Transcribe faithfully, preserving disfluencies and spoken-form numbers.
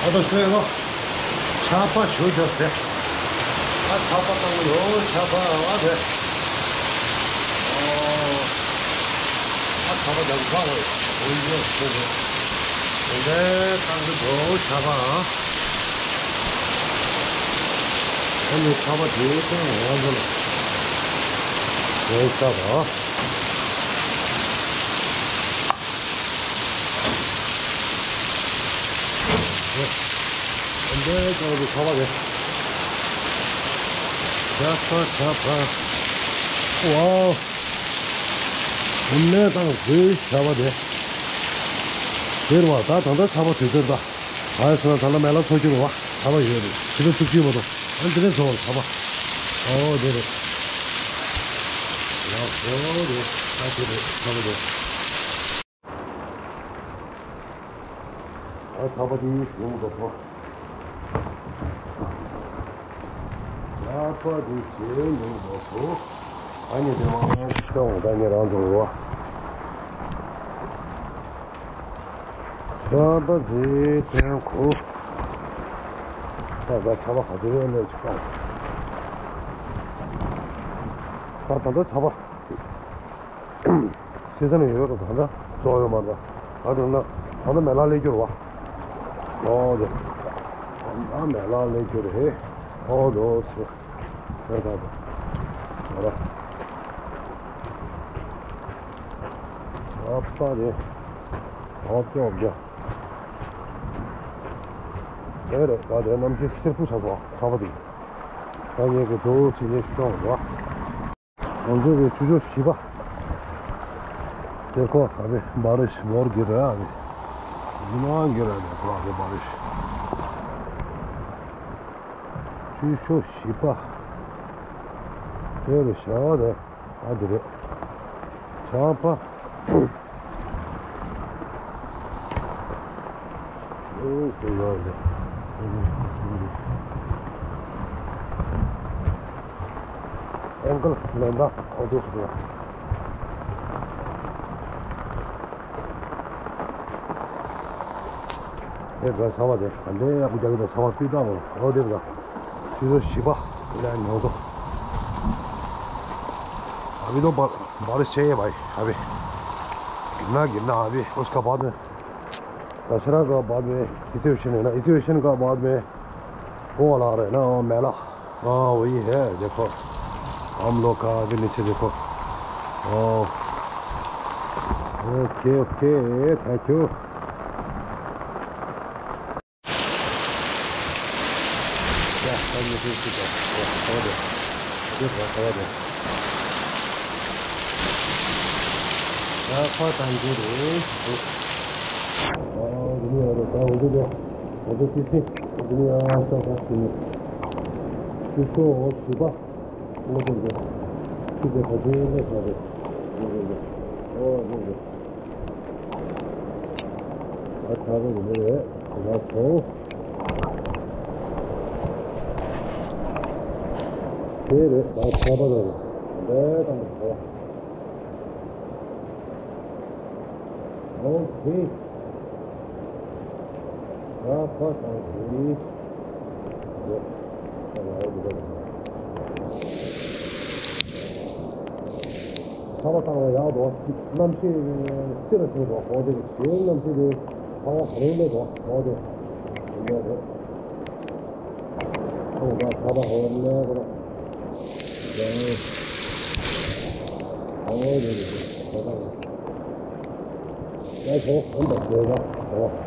ཨ་ད་ཤོད་ལོ། ཆར་པ་ཞུ་ཞོག་ཟེར། ཨ་ཆར་པ་བཏང་གི་ཡོད། ཆར་པ་ཨ་དེ། ཨོ། ཨ་ཆར་པ་རྒྱབ་ག་བ་ཡོད་ཡོད་ཟེར། དེ་འདྲའི་བཏང་གི་འདུག་ཆར་པ། ཨ་ནི་ཆར་པ་དེ་ཀྱང་ང་ཚོ་ལ་ཡོད་ས་དང་། འདི་ཚོ་གི་ཁ་བ་རེད། ཇ་ཕ་ཇ་ཕ། ཝའོ། འོ་ནས་དང་བོད་ཁ་བ་རེད། དེར་བ་ད་ད་ལྟ་ཚ་བ་དུས་ཚོད་ད། ཨ་སོ་ད་ལ་མེ་ལ་ཚོ་ཁྱུར་བ་ཚ་བ་ཡོད་རེད། ཕྱི་ལོ་བཅུ་གཅིག་མ་གཏོགས་ཨ་འདི་ནས་ཚོ་བ་ཚ་བ། ཨོ་དེ་རེད། ཡག་པོ་རེད། ད་དེ་རེད་ཚ་བ་རེད། ཨ་ཚ་བ་དེ་ཡོང་དགོས་སོ། ཡག་པོ་དེ་བྱས་ཡོང་དགོས་སོ། ཨ་ནི་དེ་མ་ཤོང་ད་ནི་རང་ཚོ་རོ། ཚ་བ་དེ་དོན་གོ། ད་ད་ཚ་བ་ག་དེ་ཡོད་ནས་ཆུ་ཀ། ད་ད་ད་ཚ་བ། སེམས་ནས་ཡོད་དོ་ད་ལྟ་ཙོག་ཡོད་མ་རེད། ད་དུང་ན་ད་ལྟ་མེ་ལ་ལས་རྒྱུར་བ། ཨོ་དེ། ད་མེ་ལ་ལས་རྒྱུར་རེད། ཨོ་དོ་སི། ད་ད་ད། ད་ར། ཨ་པ་རེད། ཨོ་ཙོག་རྒྱ། དེ་རེད་ད་དེ་གནམ་གཤིས་སེར་པོ་ཆགས་སོང་ཚ་བ་དེ། ད་ངས་གི་དོ་ཚི་ངས་ཤི་ཀྱང་རེད་བ། ང་ཚོ་གི་ཆུ་ཚོད་བཞི་པ། དེ་ཁོ་ཨ་བི་བ་རི་ཤི་བོར་གི་རེད་ཨ་བི། ཡིན་ནའང་གི་རེད་དེ་ཁོ་ཨ་བི་བ་རི་ཤི། ཆུ་ཚོད་བཞི་པ། དེ་རུ་ཤ་བ་རེད་ཨ་དེ་རེད། ཆར་པ། ཨེང་ཀལ་ལེན་ད་ཨོ་དེ་ཤི་ཡ། དེ་ག་ཚ་བ་དེ་ག་འདྲའི་ཡག་པོ་རྒྱག་གི་འདུག་ཚ་བ་སྤུས་དག་འོ་དེ་ག་ཆུ་ཚོད་བཞི་པ་ལ་ཉོ་དོ། ཨ་བི་དོ་བར་བར་ཆེ་ཡེ་བའི་ཨ་བི། गिरना गिरना अभी उसका बाद में दशहरा का बाद में इसी विषय है ना इसी विषय का बाद में वो वाला आ रहा है ना मेला। हाँ वही है देखो। हम लोग का अभी नीचे देखो। Okay okay thank you. ཨ་ཚ་པོ་ཡིན་ནི་རེད། ང་ཚོ། དེ་རེད་ད་ཚ་པོ་རེད། འདི་དང་འདི་ཚ་པོ། ཨོ་ཁེ། ཚ་པོ་དང་དེ་རེད། ཚ་པོ་དང་དེ་རེད། ཚ་བ་བཏང་བ་ཡག་འདུག་གནམ་གཤིས་སྤྱི་ལ་བྱེད་འགྲོ་ཧོ་དེ་གཞན་གནམ་གཤིས་དེ་ཚ་བ་ག་རེ་ལས་འགྲོ་ཧོ་དེ། ཡོད་རེད། ཁོང་ཚ་བ་ཧོ་ལས་འགྲོ། ཡང་ཧོ་དེ་རེད་ཧོ་ད་ཡང་ཁོང་ཧམ་པ་བྱེད་ཀ་ཧོ།